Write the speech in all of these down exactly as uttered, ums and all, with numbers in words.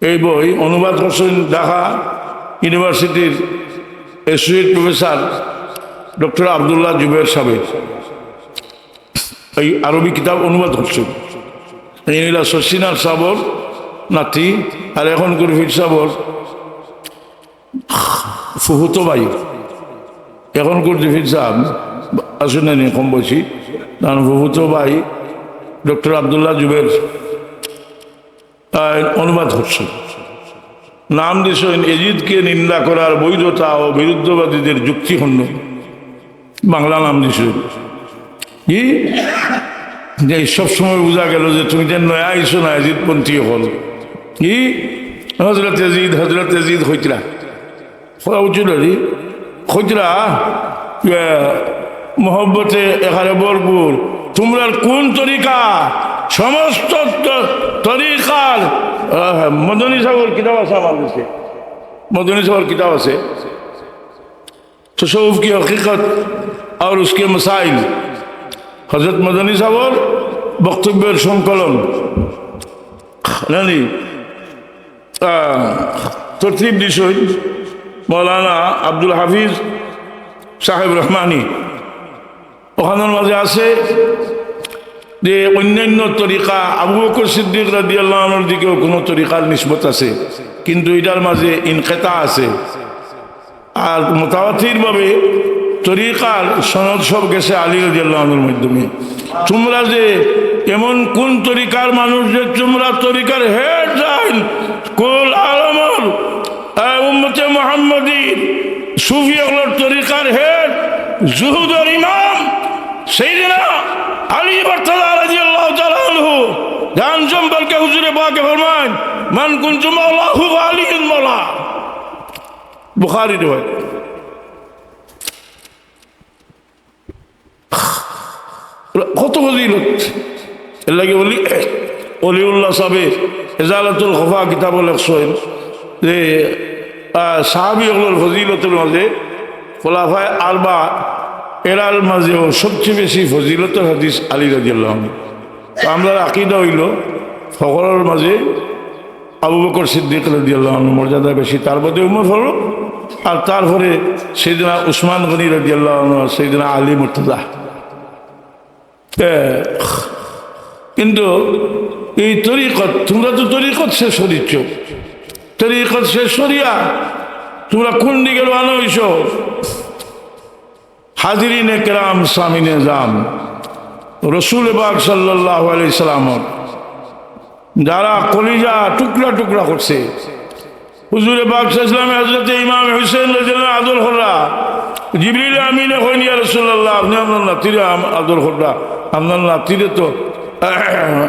এই বই অনুবাদ করছইন ঢাকা ইউনিভার্সিটির অ্যাসোসিয়েট প্রফেসর ডক্টর আব্দুল্লাহ জুবের সাহেব। এই আরবি কিতাব অনুবাদ করছইন। এই হইলা শচীন আর সাবর নাতি, আর অখনকুর পীর সাবর ফুফুতো ভাই। অখনকুর যে পীর সাব আছইন না নি, কম বয়সী, তান ফুফুতো ভাই ডক্টর আব্দুল্লাহ জুবের, আহ, অনুবাদ করছইন। নাম দিছইন এজিদকে নিন্দা করার বৈধতা ও বিরুদ্ধবাদীদের যুক্তিখণ্ডন। বাংলা নাম দিছইন। কি? যে সব সময় বুঝা গেল যে তুমি যে নয়া আইছো না, এজিদপন্থী অকল। কি? হজরত এজিদ, হজরত এজিদ কইতরা। কওয়া উচিত হলি, কইতরা, এ, মহব্বতে এখানে ভরপুর। তোমরার কোন তরিকা? সমস্ত ত-, তরিকার, আহ, মদনী সাবর কিতাব আছে আমার কাছে, মদনী সাবর কিতাব আছে, তসউফ কি হকিকত আর উসকে মসাইল, হজরত মদনী সাবর বক্তব্যের সংকলন। নানি, আহ, তরতিব দিছইন মৌলানা আব্দুল হাফিজ সাহেব রহমানী। অখানর মাঝে আছে যে অন্যান্য তরিকা, আবু বকর সিদ্দিক রাদিয়াল্লাহু আনহুর দিকেও কোনো তরিকার নিসবত আছে, কিন্তু ইটার মাঝে ইনকিতা আছে। আর মুতাওয়াতির ভাবে তরিকার সনদ সব গেছে আলী রাদিয়াল্লাহু আনহুর মাধ্যমে। তোমরা যে এমন কোন তরিকার মানুষ যে তোমরা তরিকার হেড যাইন, কুল আলমর, আহ, উম্মতে মুহাম্মদীর সুফি অকলর তরিকার হেড, জুহুদর ইমাম, সাইয়েদনা আলী মুর্তজা রাদিয়াল্লাহু তাআলা আনহু, যান সম্পর্কে হুজুরে পাকে ফরমাইন, "মান কুনতু মাওলাহু ফাআলিয়ুন মাওলা।" বুখারী রিওয়ায়াত। কত ফজিলত। এর লাগি অলি, অলিউল্লাহ সাহেবে এজালাতুল খফা কিতাবো লেখছইন যে, আহ, সাহাবী অকলর ফজিলতর মাঝে খুলাফায়ে আরবা এরার মাঝেও সবচেয়ে বেশি ফজিলতর হাদিস আলী রাদিয়াল্লাহু আনহু। তো আমরার আকিদা অইলো ফখরর মাঝে আবু বকর সিদ্দিক রাদিয়াল্লাহু আনহু মর্যাদা বেশি, তার বাদে উমর ফারুক, আর তারপরে সাইয়েদনা উসমান গনি রাদিয়াল্লাহু আনহু, আর সাইয়েদনা আলী মুর্তজা। এ, কিন্তু এই তরিকত, তোমরা তো তরিকত শেষ করিছ, তরিকত শেষ করিয়া তোমরা কোন দিকে রওয়ানা অইছো? হাজিরিনে কেরাম, সামিনে জাম, রসুল পাক সাল্লাল্লাহু আলাইহি সাল্লামর যারা কলিজা টুকরা টুকরা করছে, হুজুরে পাক সাল্লাল্লাহু আলাইহি ওয়াসাল্লামে হযরতে ইমাম হুসেন রাদিয়াল্লাহু আনহু আদর কররা, জিবরিল আমিনে কইন, "ইয়া রাসূলুল্লাহ, আপনে আপনার নাতিরে আম-, আদর কররা, আপনার নাতিরে তো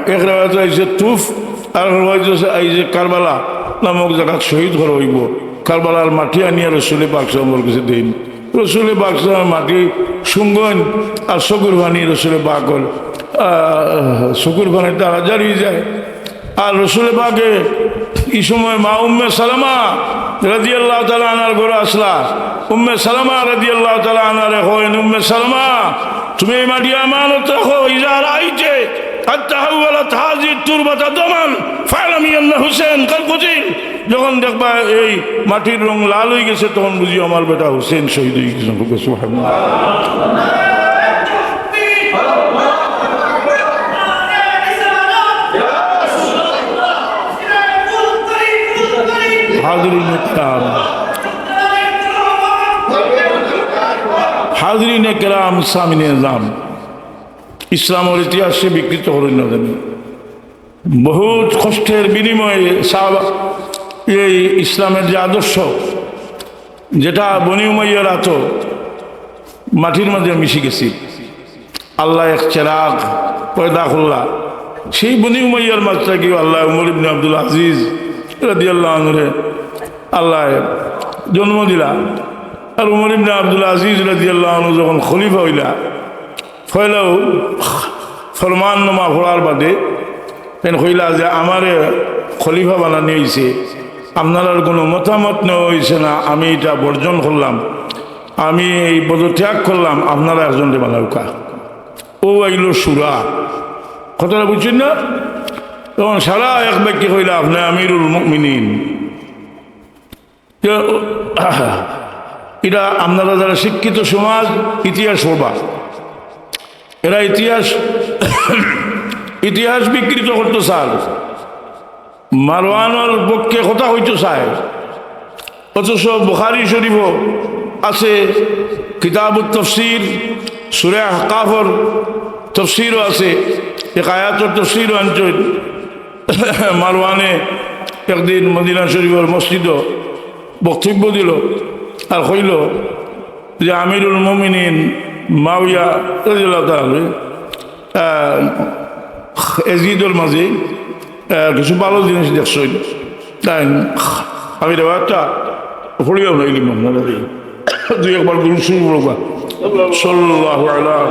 এক রেওয়ায়েত আইছে তুফ, আর রেওয়ায়েত আইছে কারবালা নামক জাগাত শহীদ করা অইবো, কারবালার মাটি আনিয়া রসুলে পাক সাল্লাল্লাহু আলাইহি ওয়াসাল্লামর কাছে দেইন।" রসুলে পাক সাল্লাল্লাহু আলাইহি ওয়াসাল্লামর মাটি শুঙ্গইন আর চকুর পানি রসুলে পাকর, আহ, চকুর পানি তারা জারি যায়। আর রসুলে পাকে ই সময় মা উম্মে সালামা রাদিয়াল্লাহু তাআলা আনহার ঘরো আছলা। উম্মে সালামা রাদিয়াল্লাহু তাআলা আনহারে কইন, "উম্মে সালামা, তুমি এই মাটি আমানত রাখো, ইজা রাআইতে কাদ তাহাওয়ালাত হাযিহিত তুরবাতা দামান ফা'লামি আন্না হুসেন কাদ কুতিল।" যখন দেখবা এই মাটির রং লাল অইগেছে, তখন বুঝিও আমার বেটা হুসেন শহীদ অইগেছে। সুবহানাল্লাহ। হাজিরিনে কেরাম, হাজিরিনে কেরাম, সামিনে জাম, ইসলামর ইতিহাসে বিকৃত করইন না জানি। বহুত কষ্টের বিনিময়ে সাহাবা, এই ইসলামের যে আদর্শ, যেটা বনি উমাইয়ার আতো মাটির মাঝে মিশি গেছিল, আল্লায় এক চেরাগ পয়দা করলা। সেই বনি উমাইয়ার মাঝ থাকিও আল্লায় উমর ইবনে আব্দুল আজিজ রাদিয়াল্লাহু আনহুরে আল্লায় জন্ম দিলা। আর উমর ইবনে আব্দুল আজিজ রাদিয়াল্লাহু আনহু যখন খলিফা অইলা, পয়লাউ ফরমাননামা পড়ার বাদে তাইন কইলা যে, "আমারে খলিফা বানানি অইছে, আপনারার কোনো মতামত নেওয়া অইছে না, আমি ইটা বর্জন করলাম, আমি এই পদত্যাগ করলাম, আপনারা একজনরে বানাউক্কা।" অউ আইলো শুরা, কথাটা বুঝছইন না? তখন সারা এক বাক্যে কইলা, "আপনি আমিরুল মুমিনিন।" তো, ইটা আপনারা যারা শিক্ষিত সমাজ, ইতিহাস পড়বা, এরা ইতিহাস, ইতিহাস বিকৃত করতো চায়, মারওয়ানর পক্ষে কথা কইতো চায়। অথচ বুখারী শরীফও আছে, কিতাবুত তাফসীর, সূরা আহকাফর তাফসীরও আছে, এক আয়াতর তাফসীরও আনছইন। মারওয়ানে একদিন মদিনা শরীফর মসজিদো বক্তব্য দিল আর কইল যে আমিরুল মুমিনিন মাওইয়া রাদিয়াল্লাহু তাআলা আনহু, আহ, এজিদর মাঝে, আহ, কিছু ভালো জিনিস দেখছইন। তাইন আমি রেওয়ায়তটা পড়িয়া হুনাইলিমু আপনারারে। দুই একবার দুরূদ শরীফ পড়বা। সাল্লাল্লাহু আলা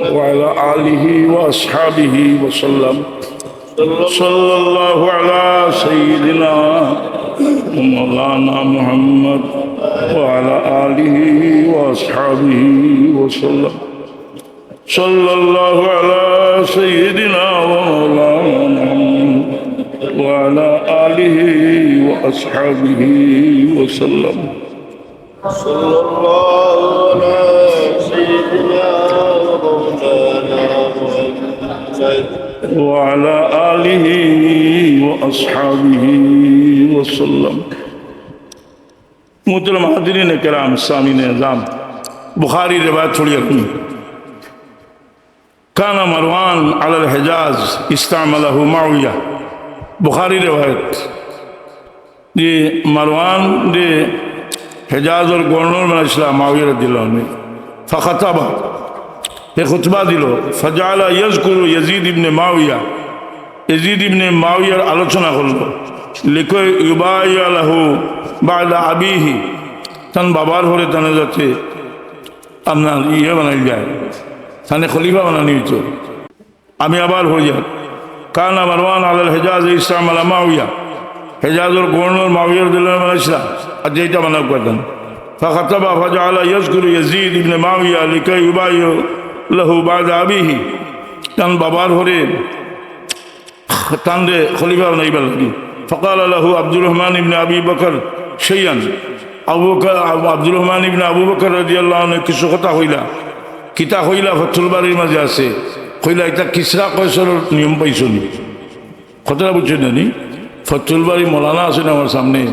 وعلى آله وأصحابه وسلم. صلى الله على سيدنا ومولانا محمد وعلى آله وأصحابه وسلم. صلى الله على سيدنا ومولانا محمد وعلى آله وأصحابه وسلم. صلى الله على سيدنا ومولانا محمد وعلى آله وأصحابه وسلم. মুহতারাম হাজিরিন কেরাম, সামিন এজাম, বুখারীর রেওয়ায়াত পড়ি আপনি। كان مروان على الحجاز استعمله معاوية. বুখারী রেওয়ায়াত। যে মারওয়ান যে হেজাজর গভর্নর বানাইছিলা মাওইয়া রাদিয়াল্লাহু আনহু। فخطب, হে খুতবা দিল। فجعل يذكر يزيد بن معاوية, ইয়াজিদ ইবনে মাওইয়ার আলোচনা করল। لكي يبايع له بعد أبيه, তান বাবার পরে তানে যাতে আপনার ইয়ে বানাই যায়, তানে খলিফা বানানি হইতো। আমি আবার পড়ি আর। كان مروان على الحجاز استعمل معاوية. হেজাজর গভর্নর মাওইয়া রাদিয়াল্লাহু আনহু বানাইছিলা, আর যেটা বানাও করতেন। فخطب فجعل يذكر يزيد بن معاوية لكي يبايع له بعد أبيه. তান বাবার পরে তানরে খলিফা বানাইবার লাগি। فقال له عبد الرحمن بن أبي بكر شيئا. আবু বকর, আবু, আব্দুর রহমান ইবনে আবু বকর রাদিয়াল্লাহু আনহু কিছু কথা কইলা। কিতা কইলা ফথুল বারীর মাঝে আছে। কইলা, "ইটা কিসরা কয়সরর নিয়ম পাইছো নি?" কথাটা বুঝছইন না নি? ফথুল বারী মৌলানা আছইন আমার সামনে।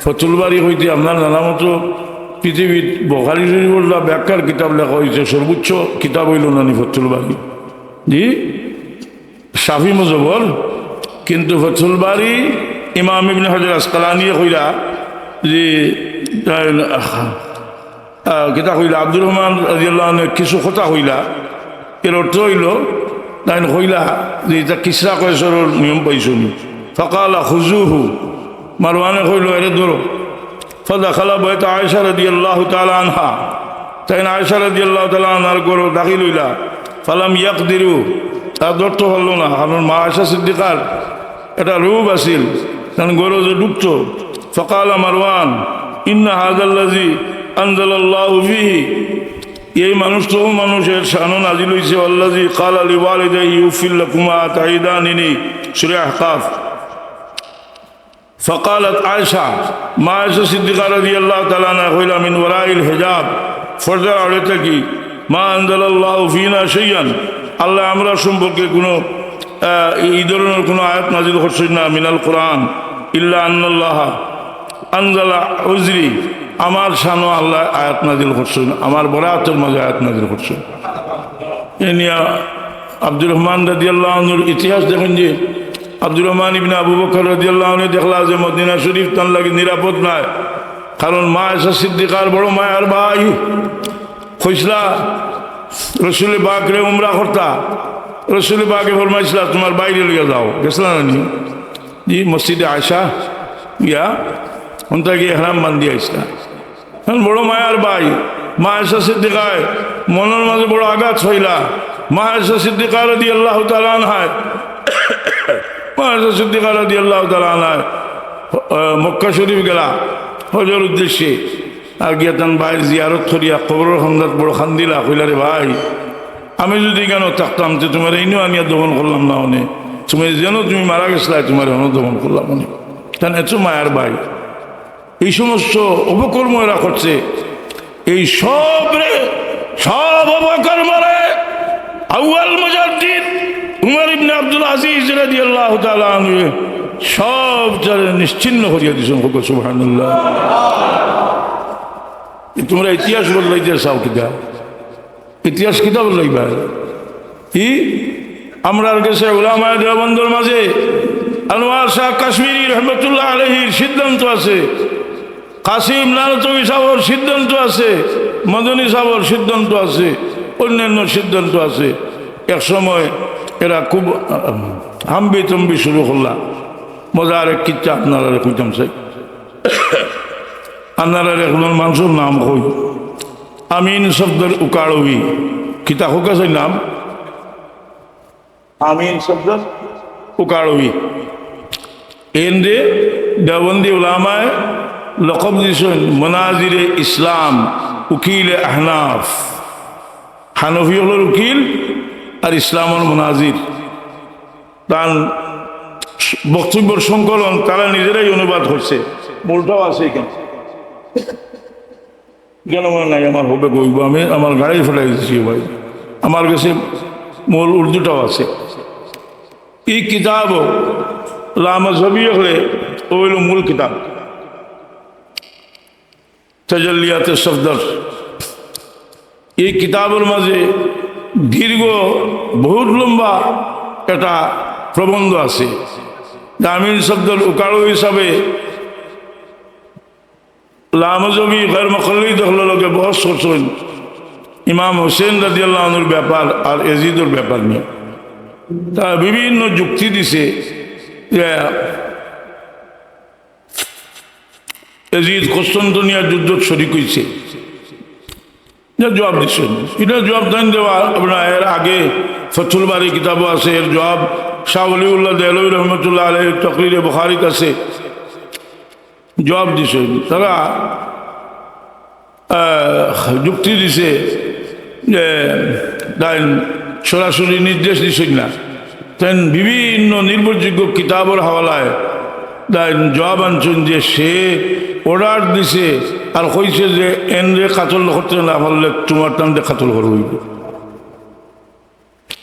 ফথুল বারী কইতে আপনার জানা মতো পৃথিবীত বুখারী শরীফর ব্যাখ্যার কিতাব লেখা হইছে, সর্বোচ্চ কিতাব হইল না নি ফথুল বারী? জি? শাফি মজহবর, কিন্তু ফথুল বারী ইমাম ইবনে হাজার আসকালানিয়ে কইরা যে, আহ, কিতা কইলা, আব্দুর রহমান রাদিয়াল্লাহু আনহু কিছু কথা কইলা, এর অর্থ হইল, তাইন কইলা যে ইটা কিসরা কয়সরর নিয়ম পাইছো নি। فقال خذوه, মারওয়ানে কইল, "এরে ধরো।" فدخل بيت عائشة رضي الله تعالى عنها. তাইন আয়েশা রাদিয়াল্লাহু তাআলা আনহার ঘরো দাখিল হইলা। فلم يقدروا, তারা ধরতে পারলো না, কারণ মা আয়েশা সিদ্দিকার একটা রূপ আছিল, তান ঘরো যে ঢুকতো। فقال مروان إن هذا الذي أنزل الله فيه, এই মানুষ তো মানুষের শানো নাজিল হইছে, والذي قال لوالديه أف لكما أتعيدانني, সূরা আহকাফ। فقالت عائشة, মা আয়েশা সিদ্দিকা রাদিয়াল্লাহু তাআলা আনহা কইলা, من وراء الحجاب, পর্দার আড়ে থাকি, ما أنزل الله فينا شيئا, আল্লাহ আমরা সম্পর্কে কোনো, আহ, এই ধরনের কোনো আয়াত নাজিল করছেন না, من القرآن, إلا أن الله أنزل عذري, আমার শানো আল্লাহ আয়াত নাজিল করছেন, আমার বরাতের মাঝে আয়াত নাজিল করছেন। এ নিয়া আব্দুর রহমান রাদিয়াল্লাহু আনহুর ইতিহাস দেখেন যে আব্দুর রহমান ইবনে আবু বকর রাদিয়াল্লাহু আনহু দেখলা যে মদিনা শরীফ তান লাগি নিরাপদ নায়, কারণ মা আয়েশা সিদ্দিকার বড় মায়ার ভাই। কইছলা রসুল পাকরে উমরা করতা, রসুল পাকে ফরমাইছলা, "তোমার ভাইরে লইয়া যাও।" গেছলা না নি? জি, মসজিদে আয়েশা গিয়া অনতা গিয়া ইহরাম বান্ধিয়া আইছলা। কারণ বড় মায়ার ভাই, মা আয়েশা সিদ্দিকায় মনর মাঝে বড় আঘাত পাইলা। মা আয়েশা সিদ্দিকা রাদিয়াল্লাহু তাআলা আনহায়, মা আয়েশা সিদ্দিকা রাদিয়াল্লাহু তাআলা আনহায়, আহ, মক্কা শরীফ গেলা হজর উদ্দেশ্যে। আর গিয়া তান ভাইর জিয়ারত করিয়া কবরর কান্দাত বড় কান্দিলা, কইলা, "রে ভাই, আমি যুদি কেন থাকতাম, তে তুমারে ইনো আনিয়া দফন করলাম না অনে? তুমারে যেন তুমি মারা গেছলায়, তুমারে অনো দফন করলাম অনে। কারণ এত মায়ার ভাই, এই সমস্ত অপকর্ম এরা করছে। এই সবরে, সব অপকর্মরে আউয়াল মুজাদ্দিদ উমর ইবনে আব্দুল আজিজ রাদিয়াল্লাহু তাআলা আনহু সব তারে নিশ্চিহ্ন করিয়া দিছইন। কউক্কা সুবহানাল্লাহ। তুমরা ইতিহাস বদলাইতে চাও কিতা? ইতিহাস কিতা বদলাইবা? কি? আমরার গেছে উলামায়ে দেওবন্দর মাঝে আনোয়ার শাহ কাশ্মীরি রহমতুল্লাহ আলাইহির সিদ্ধান্ত আছে, কাসিম নানতবী সাবর সিদ্ধান্ত আছে, মদনী সাবর সিদ্ধান্ত আছে, অন্যান্য সিদ্ধান্ত আছে। এক সময় এরা খুব, আহ, হাম্বি তম্বি শুরু করলা। মজার এক কিচ্ছা আপনারারে কইতাম চাই। আপনারার একজন মানুষর নাম কই, আমিন সফদর উকাড়বি। কিতা কউক্কা চাই নাম? আমিন সফদর উকাড়বি। এনরে দেওবন্দি উলামায় লকব দিছইন মুনাজিরে ইসলাম, উকিলে আহনাফ। হানফি অকলর উকিল আর ইসলামর মুনাজির। তান বক্তব্যর সংকলন তারা নিজেরাই অনুবাদ করছে, মূলটাও আছে এখানে। কেন মনে নাই, আমার হবে কইব, আমি আমার গাড়ি ফেলাই দিছি ভাই, আমার গেছে মূল উর্দুটাও আছে। এই কিতাব লামাজহাবি অকলে অইল মূল কিতাব। তাজাল্লিয়াতে সফদর। এই কিতাবর মাঝে দীর্ঘ, বহুত লম্বা একটা প্রবন্ধ আছে, যে আমিন সফদর উকাড়বি হিসাবে লামাজহাবি গের মুকাল্লিদ অকলর লগে বহস করছইন ইমাম হুসেন রাদিয়াল্লাহু আনহুর ব্যাপার আর এজিদর ব্যাপার নিয়া। তারা বিভিন্ন যুক্তি দিছে যে এজিদ কুস্তন্তনিয়ার যুদ্ধত শরিক অইছে। যে জবাব দিছইন, এটা জবাব তাইন দেওয়া আপনার এর আগে ফথুল বারী কিতাবও আছে, এর জবাব শাহ ওলিউল্লাহ দেহলভী রহমতুল্লাহ আলাইহির তকরিরে বুখারীত আছে। জবাব দিছইন। তারা, আহ, যুক্তি দিছে যে তাইন সরাসরি নির্দেশ দিছইন না, তাইন বিভিন্ন নির্ভরযোগ্য কিতাবর হাওয়ালায় তাইন জবাব আনছইন যে সে অর্ডার দিছে আর কইছে যে এনরে কাতল করতে না পারলে তুমার তানরে কাতল করা অইবো।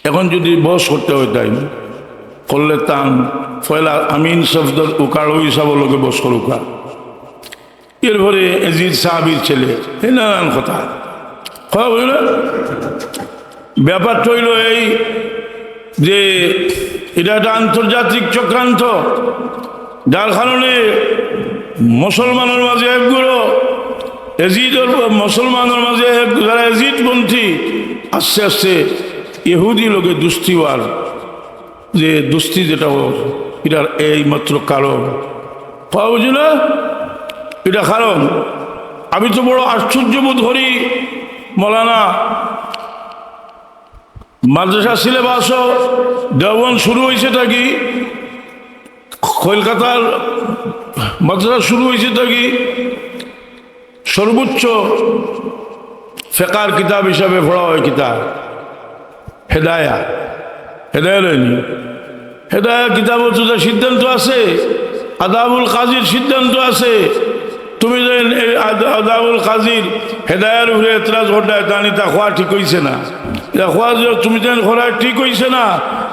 এখন যুদি বহস করতে অয় তাইন, করলে তান পয়লা আমিন সফদর উকাড়বি হিসাবর লগে বহস করউক্কা, এরপরে এজিদ সাহাবির ছেলে, এই নানান কথা। কথা বুঝলে? ব্যাপারটা অইল এই যে এটা একটা আন্তর্জাতিক চক্রান্ত, যার কারণে মুসলমানর মাঝে এক গুরু এজিদর, মুসলমানর মাঝে এক যারা এজিদপন্থী আস্তে আস্তে ইহুদি লগে দুস্তি অওয়ার যে দুস্তি যেটা অর, এটার এই মাত্র কারণ। কথা বুঝি না? এটা কারণ। আমি তো বড় আশ্চর্য বোধ করি, মৌলানা, মাদ্রাসা সিলেবাসও দেওবন্দ শুরু অইছে থাকি, কলকাতার মাদ্রাসা শুরু অইছে থাকি, সর্বোচ্চ ফেকার কিতাব হিসাবে পড়া অয় কিতা? হেদায়া। হেদায়া লয়নি? হেদায়া কিতাবো তো তার সিদ্ধান্ত আছে, আদাবুল কাজীর সিদ্ধান্ত আছে। তুমি যেন এই আদ-, আদাবুল কাজীর হেদায়ার উপরে এতরাজ করতায়, তানি তা কওয়া ঠিক অইছে না। তা কওয়া যে তুমি যেন করা ঠিক অইছে না।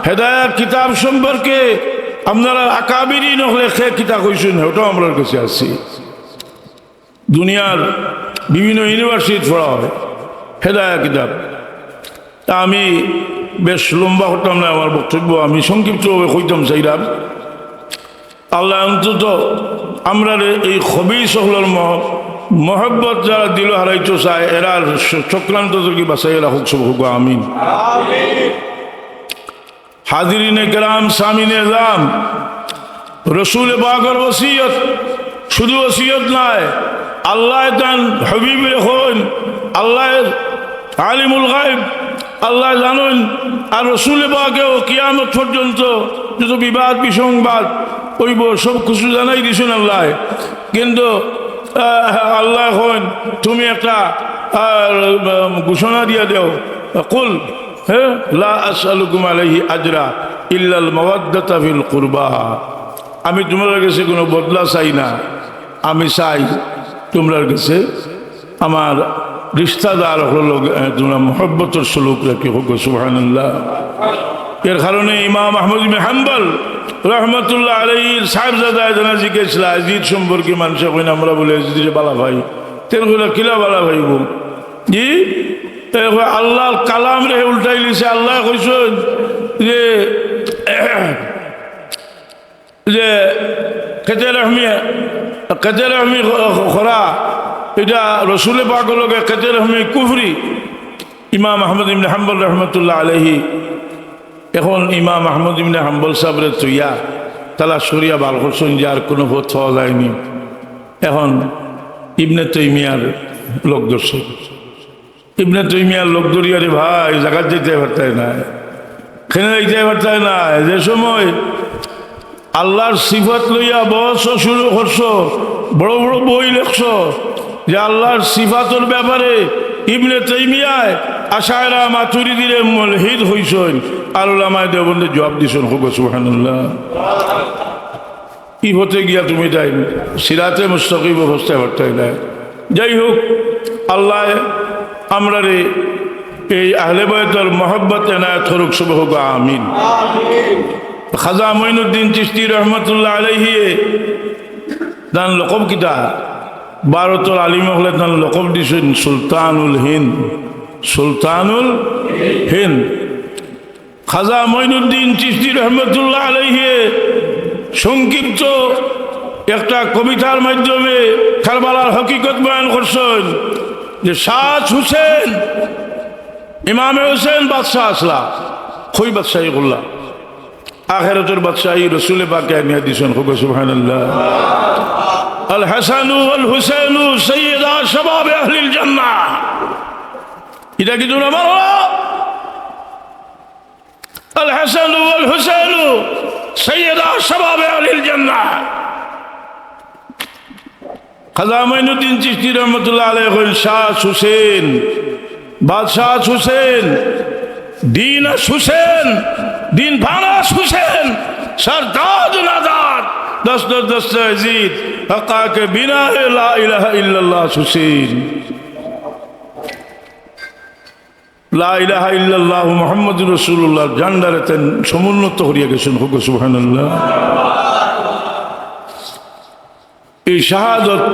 হেদায়া কিতাব সম্পর্কে আপনারা আকাবিরিন অকলে কে কিতা কইছইন, ওটাও আমরার কাছে আছে। দুনিয়ার বিভিন্ন ইউনিভার্সিটিত পড়া অয় হেদায়া কিতাব। তা আমি বেশ লম্বা করতাম না আমার বক্তব্য, আমি সংক্ষিপ্তভাবে কইতাম চাইরাম। আল্লায় অন্তত আমরারে এই খবিস অকলর মহ-, মহব্বত যারা দিলো হারাইতো চায়, এরার চ-, চক্রান্ত থাকি বাঁচাইয়া রাখউক, সব কউক্কা আমিন। হাজিরিনে কেরাম, সামিনে এজাম, রসুলে পাকর ওসিয়ত শুধু ওসিয়ত নায়, আল্লায় তান হাবিবরে কইন, আল্লায় আলিমুল গায়ব, আল্লায় জানইন, আর রসুলে পাকেও কিয়ামত পর্যন্ত যত বিবাদ বিসংবাদ অইবো সব কিছু জানাই দিছইন আল্লায়। কিন্তু, আহ, আল্লায় কইন, তুমি একটা, আহ, ঘোষণা দিয়া দেও, কুল হ্যাঁ, লা আসআলুকুম আলাইহি আজরা ইল্লাল মাওয়াদ্দাতা ফিল কুরবা। আমি তুমরার গেছে কুনু বদলা চাই না, আমি চাই তুমরার গেছে আমার রিশতাদার অকলর লগে, এ, তুমরা মহব্বতর সুলুক রাখিও। কউক্কা সুবহানাল্লাহ। এর কারণে ইমাম আহমদ ইবনে হাম্বল রহমতুল্লাহ আলাইহির সাহেবজাদায় যেন জিজ্ঞেস করলা, "এজিদ সম্পর্কে মানষে কইন আমরা বুলে এজিদরে বালা পাই।" তেন কইলা, "কিলা বালা পাইবো?" জি? এ কয়, আল্লাহর কালামরে উল্টাইলিছে। আল্লায় কইছইন যে, যে কেতে রহমি, কেতে রহমি খ-, খরা, ইটা রসুলে পাকর লগে কেতে রহমি কুফরি। ইমাম আহমদ ইবনে হাম্বল রহমতুল্লাহ আলাইহি, এখন ইমাম আহমদ ইবনে হাম্বল সাহেবরে থইয়া তালাশ করিয়া বার করছইন যে আর কুনু পথ পাওয়া যায়নি। এখন ইবনে তৈমিয়ার লগ ধরছইন। ইবনে তৈমিয়ার লগ ধরিয়া রে ভাই, জাগাত যাইতায় পারতায় নায়, কেনে যাইতায় পারতায় নায়। যে সময় আল্লাহর সিফাত লইয়া বহস শুরু করছো, বড় বড় বই লেখছো, যে আল্লাহর সিফাতর ব্যাপারে ইবনে তৈমিয়ায় আশায়রা মাতুরিদিরে মুলহিদ কইছইন, আর উলামায়ে দেওবন্দে জবাব দিছইন। কউক্কা সুবহানাল্লাহ। ই পথে গিয়া তুমি তাইন সিরাতে মুস্তাকিমো পৌঁছতায় পারতায় নায়। যাই হোক, আল্লায় আমরারে এই আহলে বায়তর মহব্বত এনায়েত করুক, সবে কউক্কা আমিন। খাজা মঈনুদ্দিন চিশতি রহমতুল্লাহ আলাইহি, তান লকব কিতা? ভারতর আলিম অকলে তান লকব দিছইন সুলতানুল হিন্দ, সুলতানুল হিন্দ। খাজা মঈনুদ্দিন চিশতি রহমতুল্লাহ আলাইহি সংক্ষিপ্ত একটা কবিতার মাধ্যমে কারবালার হকিকত বয়ান করছইন যে শাহ হুসেন, ইমামে হুসেন বাদশাহ আছলা, কই বাদশাহী করলা? আখেরাতর বাদশাহী রসুলে পাকে আনিয়া দিছইন। কউক্কা সুবহানাল্লাহ। আল হাসানু ওয়াল হুসেনু সাইয়্যিদা শাবাবে আহলিল জান্নাহ। ইটা কি তুমরা মানো না? আল হাসানু ওয়াল হুসেনু সাইয়্যিদা শাবাবে আহলিল জান্নাহ। খাজা মঈনুদ্দিন চিশতি রহমতুল্লাহ আলাইহি কইন, শাহ হুসেন, বাদশাহ হুসেন, দিন আস হুসেন, দিন পানাস হুসেন, সরদাদ নাদাদ, দস্ত দস্ত এজিদ, হক্কা কে বিনা এ লা ইলাহা ইল্লাল্লাহ হুসেন। লা ইলাহা ইল্লাল্লাহু মুহাম্মাদুর রাসূলুল্লাহর ঝান্ডারে তাইন সমুন্নত করিয়া গেছইন। কউক্কা সুবহানাল্লাহ। এই শাহাদত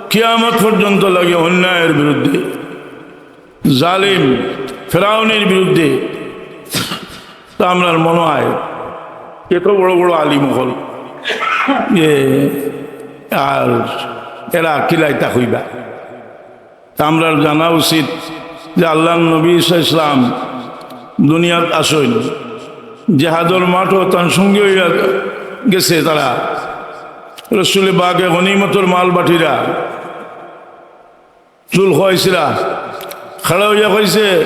কিয়ামত পর্যন্ত লাগে অন্যায়ের বিরুদ্ধে, জালিম ফেরাউনের বিরুদ্ধে। তা আমরার মনো অয় এত বড় বড় আলিম অকল, এ, আর এরা কিলা ইতা কইবা? তা আমরার জানা উচিত যে আল্লাহর নবী সাল্লাল্লাহু আলাইহি ওয়াসাল্লাম দুনিয়াত আছইন, জেহাদর মাঠো তান সঙ্গী অইয়া গেছে তারা। রসুলে পাকে গনিমতর মাল বাটিরা, চুল খুয়াইছিরা, খাড়া অইয়া কইছে,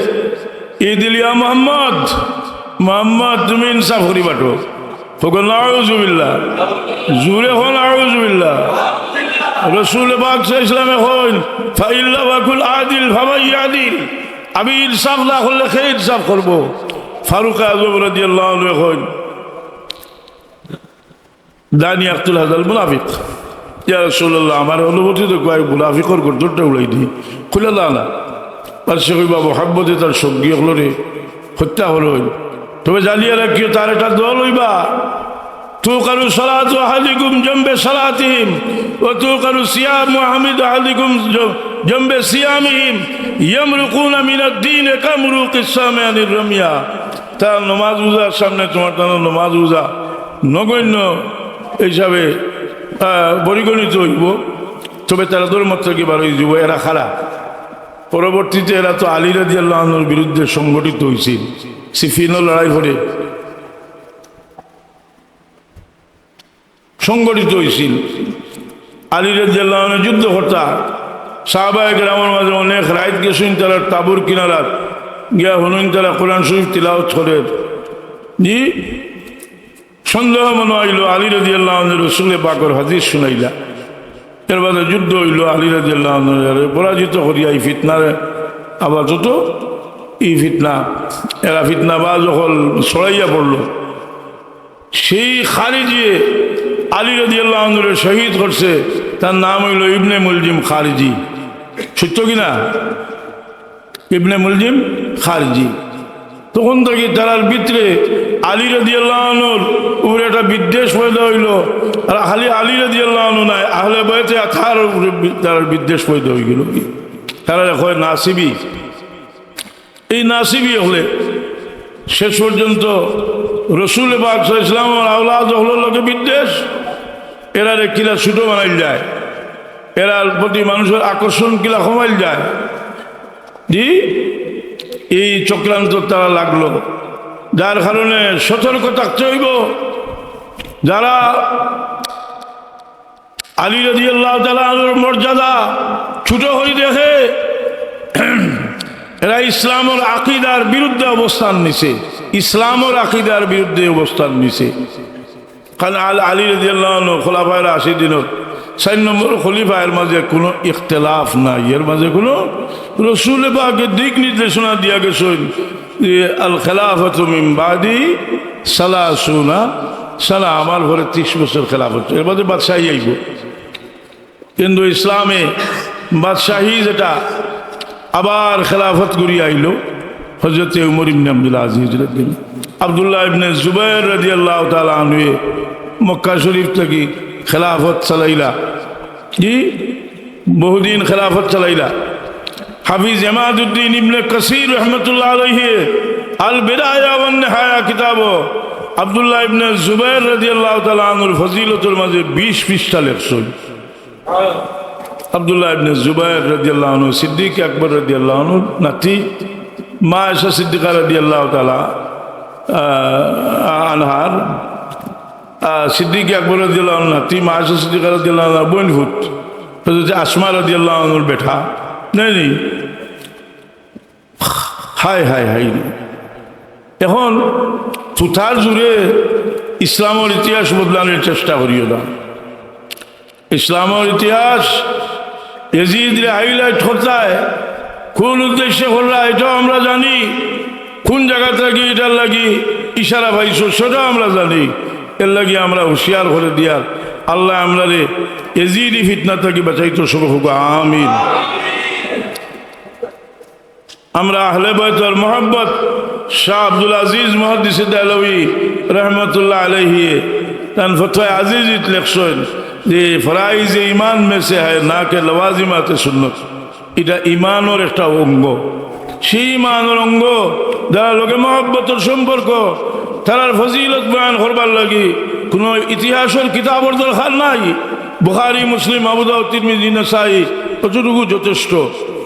"ঈদ ইয়া মুহাম্মদ, মুহাম্মদ, তুমি ইনসাফ করি বাটো।" কউক্কা নাউজুবিল্লাহ। জুরে কউক্কা নাউজুবিল্লাহ। রসুলে পাক সাল্লাল্লাহু আলাইহি ওয়াসাল্লামে কইন, "ফাইল্লা ওয়াকুল আদিল ফামাই আদিল।" আমি ইনসাফ না করলে কে ইনসাফ করবো? ফারুক আজম রাদিয়াল্লাহু আনহু কইন, "দানি আক্তুল হাজাল মুনাফিক।" ইয়া রাসূলুল্লাহ, আমার অনুমতি দেউক্কা, মুনাফিকর গর্দনটা উড়াই দি। খুলে দাও না। আর সে কইবা, "মোহাম্মদে তার সঙ্গী অকলরে হত্যা করইন। তবে জানিয়া রাখিও, তার একটা দল অইবা।" توقر صلاة أحدكم جنب صلاتهم، وتوقر صيام أحدكم جنب صيامهم، يمرقون من الدين كمروق السهم عن الرمية। তার নমাজ রোজার সামনে তোমার তার নমাজ রোজা নগণ্য হিসাবে, আহ, পরিগণিত অইবো, তবে তারা ধর্ম থাকি বার অইযিবো। এরা কারা? পরবর্তীতে এরা তো আলী রাদিয়াল্লাহু আনহুর বিরুদ্ধে সংগঠিত অইছিল, সিফফিনর লড়াই করে। সংগঠিত অইছিল। আলী রাদিয়াল্লাহু আনহু যুদ্ধ করতা, সাহাবায়ে কেরামর মাঝে অনেক রাইত গেছইন তারা তাবুর কিনারাত, গিয়া হুনইন তারা কোরআন শরীফ তিলাওয়াত করের। জি, সন্দেহ মনো অইলো, আলী রাদিয়াল্লাহু আনহু রসুলে পাকর হাদিস হুনাইলা। এর বাদে যুদ্ধ অইলো, আলী রাদিয়াল্লাহু আনহুরে পরাজিত করিয়া ই ফিতনারে আপাতত ই ফিতনা, এরা ফিতনাবাজ অকল ছড়াইয়া পড়লো। সেই খারিজিয়ে আলী রাদিয়াল্লাহু আনহুরে শহীদ করছে, তার নাম অইলো ইবনে মুলজিম খারিজি। সত্য কি না? ইবনে মুলজিম খারিজি। তখন থাকি তারার ভিতরে আলী রাদিয়াল্লাহু আনহুর উপরে একটা বিদ্বেষ পয়দা অইলো। আর খালি আলী রাদিয়াল্লাহু আনহু নায়, আহলে বায়তে আতহারর উপরে বি-, তারার বিদ্বেষ পয়দা অইগেলো। তারারে কয় নাসিবি। এই নাসিবি অকলে শেষ পর্যন্ত রসুল পাক সাল্লাল্লাহু আলাইহি ওয়াসাল্লামর আওলাদ অকলর লগে বিদ্বেষ, এরারে কিলা ছোট বানাইল যায়, এরার প্রতি মানুষর আকর্ষণ কিলা কমাইল যায়। জি, এই চক্রান্ত তারা লাগলো, যার কারণে সতর্ক থাকতে অইবো। যারা আলী রাদিয়াল্লাহু তাআলা আনহুর মর্যাদা ছোট করি দেখে, এরা ইসলামর আকিদার বিরুদ্ধে অবস্থান নিছে, ইসলামর আকিদার বিরুদ্ধে অবস্থান নিছে। কারণ আল-, আলী রাদিয়াল্লাহু আনহু খুলাফায়ে রাশিদিনর চাইর নম্বর খলিফা, এর মাঝে কোনো ইখতিলাফ নাই, এর মাঝে কোনো, রসুল পাকে দিক নির্দেশনা দিয়া গেছেন যে, "আল খেলাফতু মিন বাদি সালাসুনা সানা", আমার পরে ত্রিশ বছর খেলাফত, এর মাঝে বাদশাহী আইবো। কিন্তু ইসলামে বাদশাহী যেটা, আবার খেলাফত ঘুরি আইলো হযরতে উমর ইবনে আব্দুল আজিজ রাদিয়াল্লাহু, আব্দুল্লাহ ইবনে জুবাইর রাদিয়াল্লাহু তাআলা আনহু মক্কা শরীফ থাকি খেলাফত চালাইলা। জি, বহুদিন খেলাফত চালাইলা। হাফিজ ইমাদুদ্দিন ইবনে কাসির রহমতুল্লাহ আলাইহি আল বিদায়া ওয়ান নিহায়া কিতাবো আব্দুল্লাহ ইবনে জুবাইর রাদিয়াল্লাহু তাআলা আনহুর ফজিলতর মাঝে বিশ পৃষ্ঠা লেখছইন। আব্দুল্লাহ ইবনে জুবাইর রাদিয়াল্লাহু আনহু সিদ্দিক আকবর রাদিয়াল্লাহু আনহুর নাতি, মা আয়েশা সিদ্দিকা রাদিয়াল্লাহু তাআলা, আহ, আনহার, আহ, সিদ্দিক আকবর রাদিয়াল্লাহু আনহুর নাতি, মা আয়েশা সিদ্দিকা রাদিয়াল্লাহু আনহার বইন ফুত, হযরত আসমা রাদিয়াল্লাহু আনহুর বেটা, নায়নি? হায়, হায়, হায়। এখন তুতার জুড়ে ইসলামর ইতিহাস বদলানোর চেষ্টা করিও না। ইসলামর ইতিহাস এজিদরে highlight করতায়, কোন উদ্দেশ্যে করলা, এটাও আমরা জানি। কোন জায়গা থাকি এটার লাগি ইশারা পাইছো, সেটাও আমরা জানি। এর লাগি আমরা হুঁশিয়ার করে দিয়ার, আল্লাহ আমরারে এজিদি ফিতনা থাকি বাঁচাইতো সব হোক, আমিন। আমরা আহলে বায়তর মহব্বত, শাহ আব্দুল আজিজ মুহাদ্দিসে দেহলভী রহমতুল্লাহ আলাইহি তান ফতোয়ায়ে আজিজিত লেখছইন যে ফরাইজে ঈমান মে সে হ্যায় না কে লওয়াজিমাতে সুন্নত, এটা ঈমানর একটা অঙ্গ। সেই ঈমানর অঙ্গ, যারা লগে মহব্বতর সম্পর্ক, তারার ফজিলত বয়ান করবার লাগি কোনো ইতিহাসর কিতাবর দরকার নাই। বুখারী, মুসলিম, আবু দাউদ, তিরমিজি, নাসাই, অতটুকু যথেষ্ট।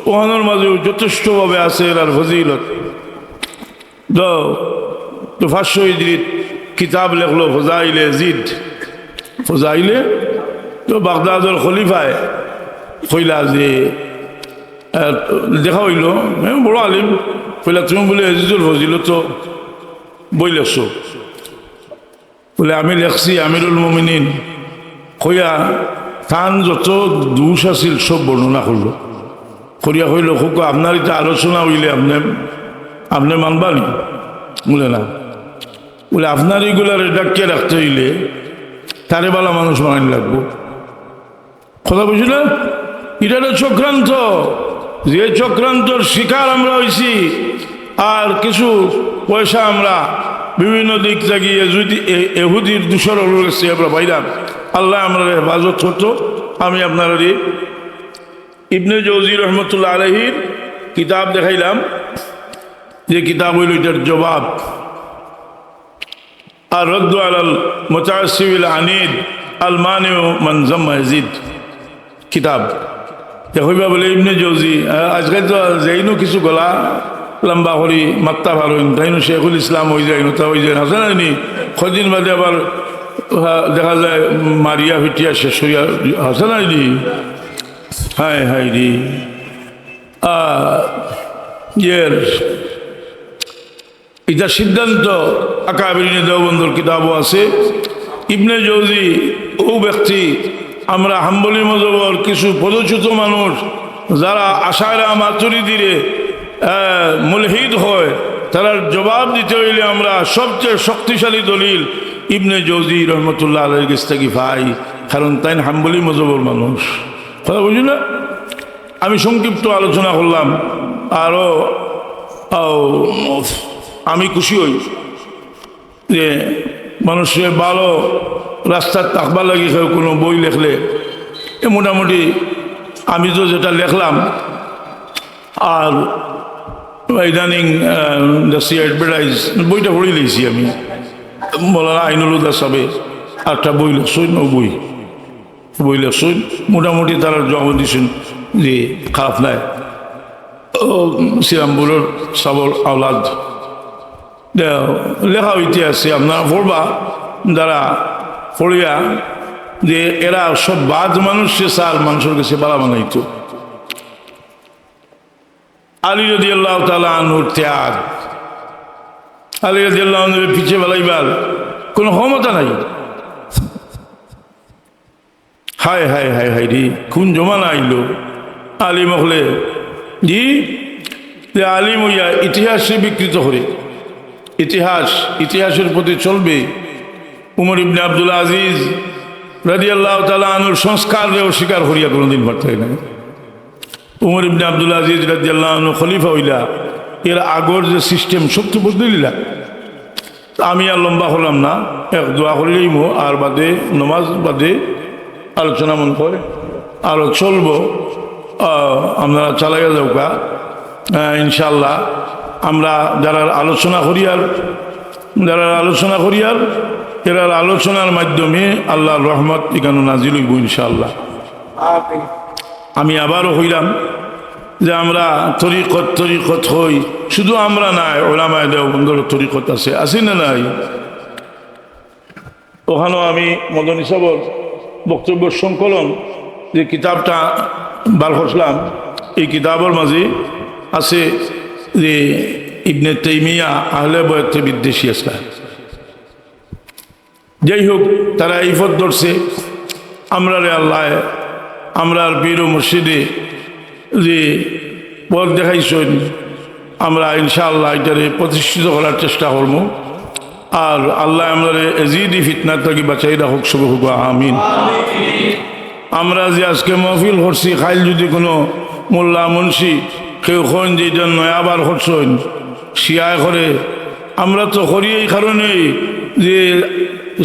ওখানর মাঝেও যথেষ্টভাবে আছে এরার ফজিলত। তো, তো পাঁচশো হিজরিত কিতাব লেখলো ফজাইলে এজিদ। ফজাইলে, তো বাগদাদর খলিফায় কইলা যে, আহ, দেখা অইলো, হ্যাঁ, বড় আলিম, কইলা, "তুমি বুলে এজিদর ফজিলতো বই লেখছো?" বুলে, "আমি লেখছি আমিরুল মুমিনিন" কইয়া তান যত দোষ আছিল সব বর্ণনা করলো। করিয়া কইলো, "খুব আপনার ইতা আলোচনা অইলে আপনে, আপনে মানবা নি?" বুলে, "না।" বুলে, "আপনার ইগুলারে ডাকিয়া রাখতে অইলে তারে বালা মানুষ বানানি লাগবো।" কথা বুঝলা? এটা একটা চক্রান্ত, যে চক্রান্তর শিকার আমরা অইছি। আর কিছু পয়সা আমরা বিভিন্ন দিক থাকি এহুদি-, এ-, এহুদির দোসর অকলর গেছে আমরা পাইলাম। আল্লায় আমরারে হেফাজত করতো। আমি আপনারারে ইবনে জৌজি রহমতুল্লাহ আলাইহির কিতাব দেখাইলাম, যে কিতাব অইলো এটার জবাব। আর রদ্দু আলাল মুতাআসসিবিল আনিদ আল মানিউ মান জাম্মা ইয়াজিদ কিতাব। তে কইবা বুলে ইবনে জৌজি, আ-, আজকাল তো যেইনও কিছু গলা লম্বা করি মাততা পারইন, তাইনও শেখুল ইসলাম অইযাইন, ওতা অইযাইন, আছে না নি? কয়দিন বাদে আবার, আ, দেখা যায় মারিয়া ফিটিয়া শেষ অইয়া, আছে না নি? হায় হায় রে। আ, ইয়ের ইটা সিদ্ধান্ত আকাবিরিনে দেওবন্দর কিতাবও আছে। ইবনে জৌজি ও ব্যক্তি, আমরা হাম্বলি মজহবর কিছু পদচ্যুত মানুষ, যারা আশায়রা মাতুরিদিরে আহ, মুলহিদ হয়, তারার জবাব দিতে অইলে আমরা সবচেয়ে শক্তিশালী দলিল ইবনে জৌজি রহমতুল্লাহ আলাইহির গেছ থাকি পাই, কারণ তাইন হাম্বলি মজহবর মানুষ। কথা বুঝি না? আমি সংক্ষিপ্ত আলোচনা করলাম, আরও, আও, আমি খুশি অই যে মানুষে ভালো রাস্তাত থাকবার লাগি কেউ কোনো বই লেখলে, এ মোটামুটি আমি তো যেটা লেখলাম, আর ইদানিং, আহ, যাচ্ছি অ্যাডভার্টাইজ, বইটা পড়ি লইছি আমি। মৌলানা আইনুল হুদা সাহেব একটা বই লেখছইন, ও বই, বই লেখছইন, মোটামুটি তারা জবাব দিছইন যে খারাপ নাই। ও শ্রীরামপুরের সাবর আওলাদ, দে, লেখা অইতে আছে, আপনারা পড়বা, যারা পড়িয়া যে এরা সব বাদ মানুষরে সার মানুষর গেছে বালা বানাইতো। আলী রাদিয়াল্লাহু তাআলা আনহুর ত্যাগ, আলী রাদিয়াল্লাহু আনহুর পিছে বালাইবার কোনো ক্ষমতা নাই। হায়, হায়, হায়, হায় রে, কোন জমানা আইলো। আলিম অকলে, জি, যে আলিম অইয়া ইতিহাসরে বিকৃত করে, ইতিহাস, ইতিহাসের পথে চলবে। উমর ইবনে আব্দুল আজিজ রাদিয়াল্লাহু তাআলা আনহুর সংস্কাররে অস্বীকার করিয়া কোনোদিন পারতে না। উমর ইবনে আব্দুল আজিজ রাদিয়াল্লাহু আনহু খলিফা অইলা, এর আগর যে সিস্টেম সব তো বদলে দিলা। আমি আর লম্বা করলাম না, এক দোয়া করিলেই মো, আর বাদে নমাজ বাদে আলোচনা মনে করে আরো চলবো। আহ, আপনারা চালাইয়া যাউকা। আহ, ইনশাআল্লাহ আমরা যারা আলোচনা করিয়ার, যারা আলোচনা করিয়ার, এরার আলোচনার মাধ্যমে আল্লাহর রহমত এখানে নাজিল অইবো ইনশাআল্লাহ। আমি আবারও কইলাম যে আমরা তরিকত, তরিকত কই, শুধু আমরা নায়, ওলামায়ে দেওবন্দর তরিকত আছে, আছে না নাই? ওখানেও আমি মদনী সাহেবর বক্তব্য সংকলন যে কিতাবটা বার করছিলাম, এই কিতাবর মাঝে আছে যে ইবনে তাইমিয়া আহলে বয়তে বিদ্বেষী আসলা। যাই হোক, তারা এই পথ ধরছে। আমরারে আল্লাহ, আমরার পীর ও মুর্শিদে যে পথ দেখাইছইন, আমরা ইনশাআল্লাহ এটারে প্রতিষ্ঠিত করার চেষ্টা করমু। আর আল্লাহ আমরারে এজিদি ফিতনার থাকি বাঁচাই রাখুক, সবে হোক আমিন। আমরা যে আজকে মহফিল করছি, কাইল যদি কোনো মোল্লা মুন্সি কেউ কইন যে এটা নয়া বার করছইন, শিয়ায় করে, আমরা তো করি এই কারণেই যে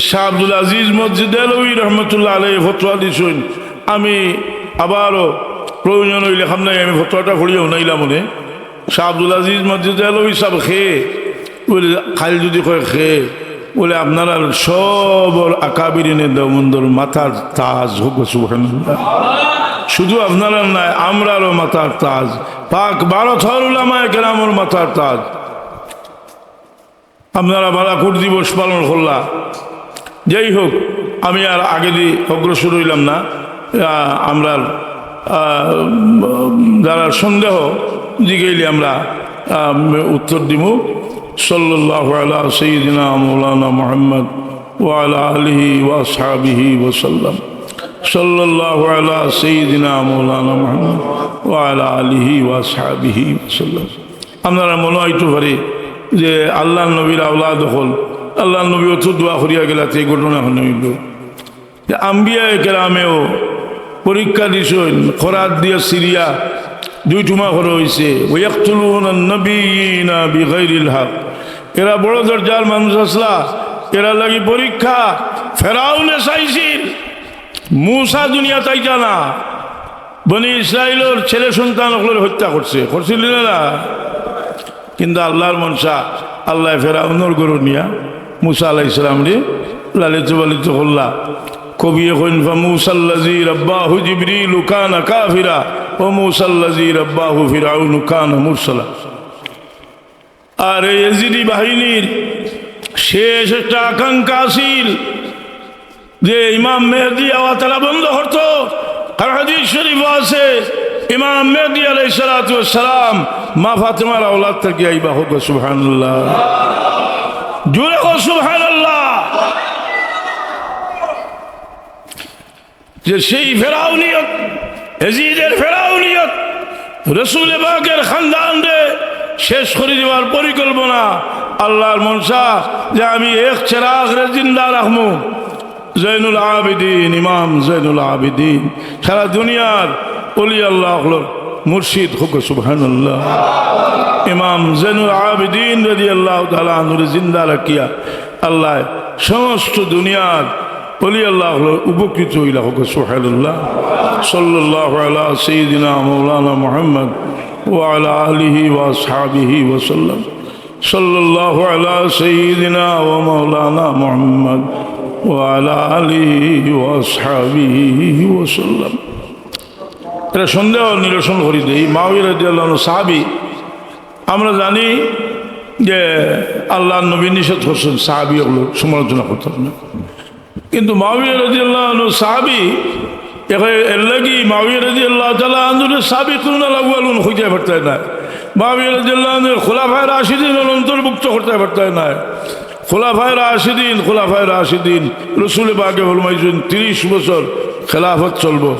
শাহ আব্দুল আজিজ মসজিদ দেহলভী রহমতুল্লাহ আলাইহি ফতোয়া দিছইন। আমি আবারও প্রয়োজন অইলে সামনে আমি ফতোয়াটা পড়িয়া হুনাইলাম মনে। শাহ আব্দুল আজিজ মসজিদ দেহলভী সাহেব খে, বলে, কাইল যদি কয় খে, বলে, আপনারার সবর আকাবিরিনে দেওবন্দর মাথার তাজ হোক, সুবহানাল্লাহ। শুধু আপনারার নায়, আমরারও মাথার তাজ, পাক ভারতর উলামায়ে কেরামর মাথার তাজ। আপনারা বারাকুট দিবস পালন করলা। যাই হোক, আমি আর আগেদি অগ্রসর অইলাম না। আহ, আমরা, আহ, যারা সন্দেহ জিগাইলে আমরা, আহ, উত্তর দিমু। সাল্লাল্লাহু আলা সাইয়্যিদিনা মাওলানা মুহাম্মদ ওয়া আলা আলিহি ওয়া আসহাবিহি ওয়া সাল্লাম। সাল্লাল্লাহু আলা সাইয়্যিদিনা মাওলানা মুহাম্মদ ওয়া আলা আলিহি ওয়া আসহাবিহি ওয়া সাল্লাম। আপনারা মনে অইতো পারে যে আল্লাহর নবীর আওলাদ অকল, আল্লাহর নবী অত দোয়া করিয়া গেলা, তে এই ঘটনা অইলো। যে আম্বিয়ায়ে কেরামেও পরীক্ষা দিছইন, খরাত দিয়া সিরিয়া দুই টুমা করা অইছে। ওয়াক্তুলুনান নাবিয়্যিনা বিগাইরিল হক। এরা বড় দরজার মানুষ আসলা, এরার লাগি পরীক্ষা। ফেরাউনে চাইছিল মুসা দুনিয়াত আইতা না, বনি ইসরাইলর ছেলে সন্তান অকলরে হত্যা করছে, করছিল না? কিন্তু আল্লাহর মনশা, আল্লায় ফেরাউনর ঘরো নিয়া মুসা আলাইহিস সালামরে লালিত পালিত করলা। কবিয়ে কইন, "ফামুসাল্লাযী রাব্বাহু জিবরিলু কানা কাফিরা, ওয়া মুসাল্লাযী রাব্বাহু ফিরআউনু কানা মুরসালা।" আর এই এজিদি বাহিনীর শেষ একটা আকাঙ্ক্ষা আছিল যে ইমাম মেহেদি আওয়া তারা বন্ধ করতো, কারণ হাদিস শরীফ আছে, ইমাম মেহেদি আলাইহিস সালাতু ওয়াস সালাম মা ফাতেমার আওলাদ থাকি আইবা। হোক সুবহানাল্লাহ, জোরে হোক সুবহানাল্লাহ। যে সেই ফেরাউনিয়ত, এজিদের ফেরাউনিয়ত, রসুলে পাকের খানদানরে শেষ করি দিবার পরিকল্পনা। আল্লাহর মনশা যে আমি এক চেরাগরে জিন্দা রাখমু। জৈনুল আবিদিন, ইমাম জৈনুল আবিদিন, সারা দুনিয়ার অলি আল্লাহ অকলর মুর্শিদ, কউক্কা সুবহানাল্লাহ। ইমাম জৈনুল আবিদিন রাদিয়াল্লাহু তাআলা আনহুরে জিন্দা রাখিয়া আল্লাহ সমস্ত দুনিয়ার অলি আল্লাহ অকল উপকৃত অইলা, কউক্কা সুবহানাল্লাহ। সাল্লাল্লাহু আলা সাইয়্যিদিনা মাওলানা মুহাম্মদ ওয়া আলা আলিহি ওয়া আসহাবিহি ওয়া সাল্লাম। সাল্লাল্লাহু আলা সাইয়্যিদিনা ওয়া মাওলানা মুহাম্মদ ওয়া আলা আলিহি ওয়া আসহাবিহি ওয়া সাল্লাম। এরা সন্দেহ নিরসন করি দেই, মাওয়াবিয়া রাদিয়াল্লাহু আনহু সাহাবী। আমরা জানি যে আল্লাহর নবী নিষেধ করছেন সাহাবী অকলর সমালোচনা করতাম না, কিন্তু মাওয়াবিয়া রাদিয়াল্লাহু আনহু সাহাবী। এর লাগি মাওয়াবিয়া রাদিয়াল্লাহু তাআলা আনহুরে সাবিকুনাল আউয়ালুন কইতায় পারতায় নায়। মাওয়াবিয়া রাদিয়াল্লাহু আনহুরে খুলাফায়ে রাশিদিন অন্তর্ভুক্ত করতায় পারতায় নায়। খুলাফায়ে রাশিদিন, খুলাফায়ে রাশিদিন, রসুলে পাকে ফরমাইছইন, তিরিশ বছর খেলাফত চলবো।